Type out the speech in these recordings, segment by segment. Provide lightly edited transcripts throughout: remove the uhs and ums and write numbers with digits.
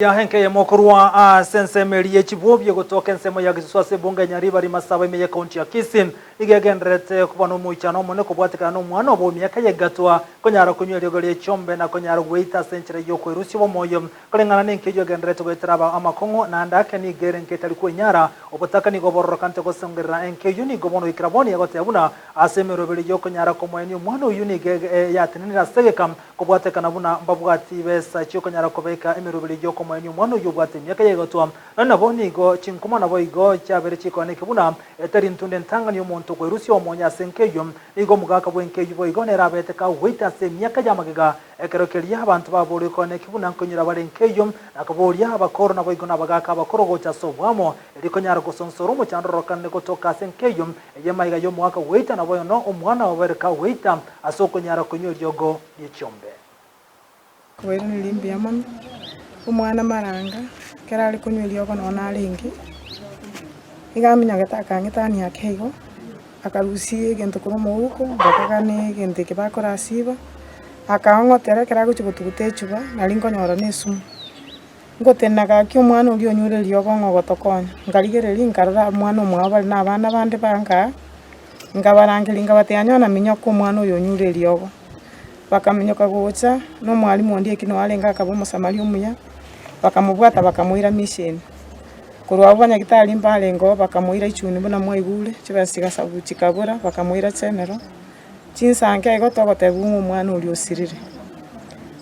Ya enka eyemo korwa ase ensemo eria ye chibwobi egotoka ensemo ya Gesusu ase ebunge ya Nyaribari Masaba ime ye county ya Kisii nigo egendererete koba nomoichano omonene kobwatekana nomwana obo emiaka ya egatwa konyara konywa eriogo rie chiombe na konyara gweita ase enchera yokwerusia obomoyo koreng'ana nenka eyio egendererete goetera aba amakong'u naende ake nigo ere enka etari kwenyara obotaka nigo bororokante gosongerera enka eyio nigo bono goikera bono egoteba buna ase emeroberi yokonyara komoenia omwana oyio nigo yatenenire ase egeka Kobwatekana buna mbabwati besa chi'okonyara kobeka emeroberi y'okomoenia omwana oyio obwate emiaka ya igotwa. Nonya nabo nigo chinkuma naboigo chiabeire chikoaneke buna etari ntunde entang'ani y'omonto kwerusia omonyo ase enka eyio. Nigo omogaka bw'enka eyio boigo nere abete kagoita ase emiaka y'amagega. Ekero keria abanto baboorwe koaneki buna nkoinyora bare enka eyio, na koboria abakoro naboigo nabagaaka abakoro gocha ase oboamo, erio konyara gosonsora omochando ororokanire gotoka ase enka eyio. Eye maiga y'omogaka goita naboigo omwana obeire kagoita. Ase okonyara konywa eriogo rie chiombe. Kobairaneria mbuya mono, omwana maranga, ekero are konywa eriogo nonye narenge, nigo aminyogete akang'etania ake igo, akarusia egento korwa omouko, ngakaga na egento eke bakorasiba, akaong'otera ekero agochia gotuguta echuba, nari nkonyora na esumu. Ngotenena gaki omwana oria onyure eriogo ng'a ogotokonya, nkarigereria nkarora omwana omwabo bare na abana bande bankaa, Nkabarangeria nkabatebia, Nyona minyoka omwana oyo onyure eriogo. Bakaminyoka gocha, na omwalimu onde ekio noo arenge akaba omosamaria omuya, bakamobwata bakamoira mission. Korwa abwo banyagitari mbarenge oo bakamoira ichuni buna mwaigure, chibesa chigasabu chikabura, bakamoira general, chinsa nke igo togotebiwa ng'a omwana oria osirire.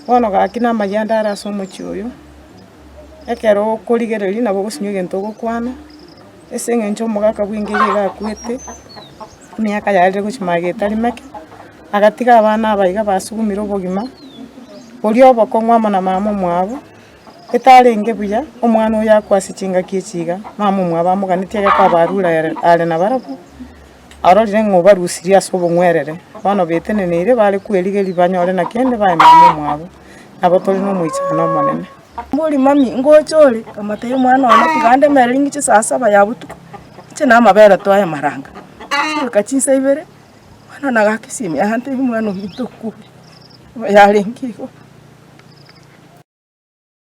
Bono gaki na amayia ande are ase omochie oyo, ekero okorigereria nabo ogosinywa egento ogokwana. Ase eng'encho omogaka bw'engeria iga akwete, emiaka yarire gochia magega etari meke, agatiga abana aba iga basugumire obogima, boria obokong'u amo na mama omwabo, etarenge buya, omwana oyo akwa ase chingaki echi iga, mama omwabo amoganetie ege kwabarure are are nabarabwo, arorire ng'a obarusirie ase obong'werere, bono beteneneire bare kwerigeria banyore na kende bae mama omwabo, nabo tore na omoichano omonene. Mbori mami, ngocha ore? Nkamotebia omwana one tiga ndemereri ng'iche saa saba ya botuko, inche na amabere twaye amaranga. Chigoika chinsa ibere, omwana one agaka esimi aantebia omwana ominto okure, yarenge igo.